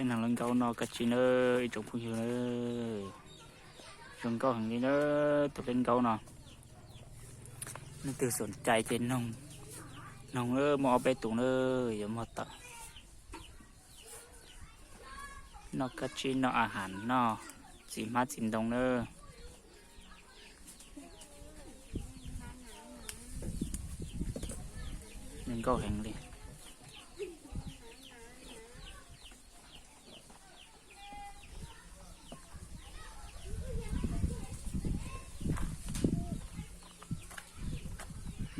Peb noog lub nkaub no kab tsib na, ib tsoom phooj ywg na. Zoo nkauj heev li na, tus lub nkaub no. Leej twg xom cai ces noog, noog na, muaj ob peb tus na, yuav muag tawm. Noj kab tsib, noj a has, noj txiv hmab txiv ntoo na. Zoo nkauj heev li.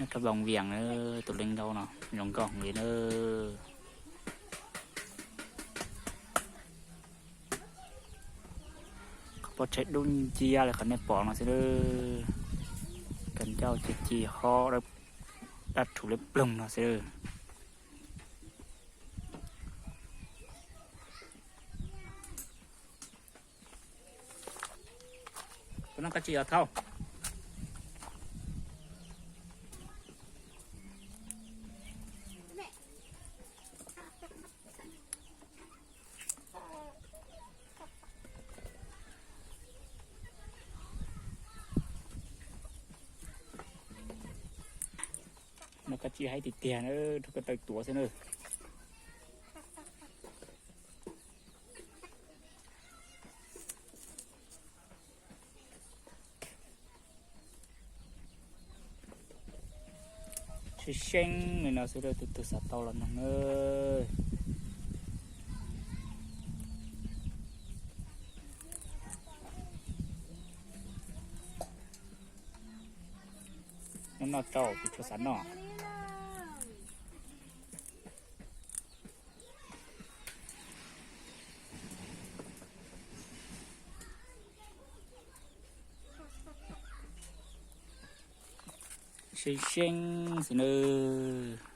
Noj kab loos vias na, tus lub nkaub no zoo nkauj heev li na. Qhov pob tsaig dub nciab li qhov nej pom no xwb. Kab ncauj ci ci hob, dab rhuv liab ploog no xwb. Puas noj kab tsib os Thauj? Noj kab tsib haib tiag tiag na, rau koj taw tuav xwb na. Seeb seeb li no xwb, tus twg xav tau los noog na. Noj noj tso, tsis tshua xav noj. Seeb seeb xwb nawb.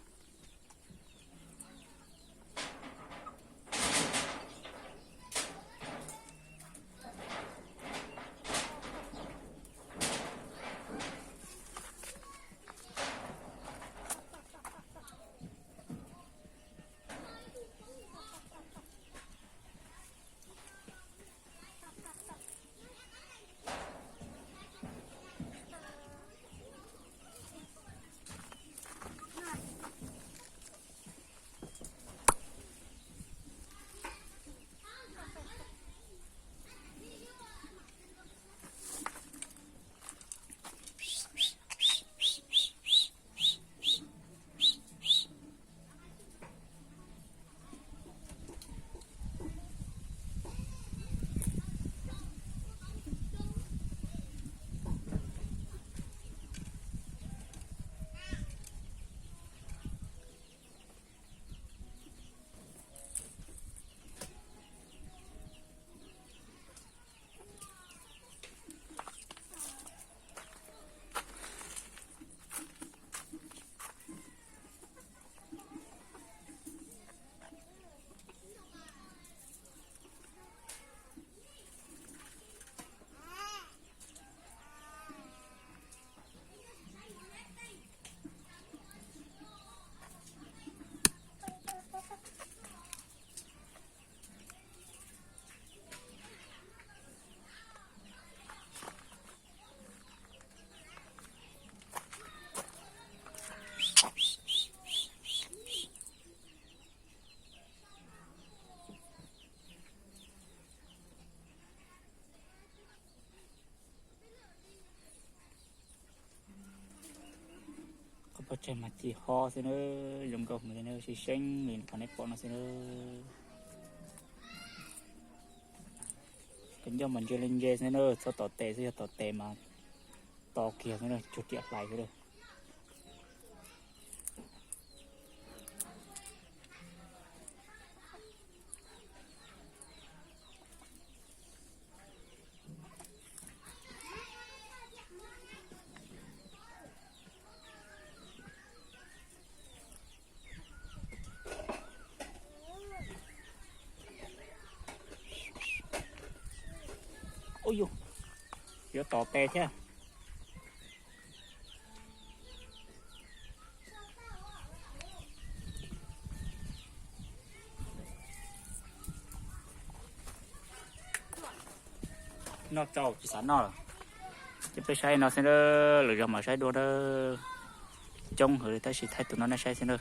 Qhov pob tsaig mas ci hob xwb na, zoo nkauj heev li na, seeb seeb li qhov nej pom no xwb na. Kab ncauj mas ntse li ntse xwb na, txhob tom tes xwb, yog tom tes mas to kiag xwb na, cuag riam hlais xwb na. Ub yus, yuav tom tes thiab. Noj tsau tsis xav noj lawm. Ces peb saib no xwb na, lwm zaus mam saib dua na. Coob heev li tab sis thaij tus no nej saib xwb na.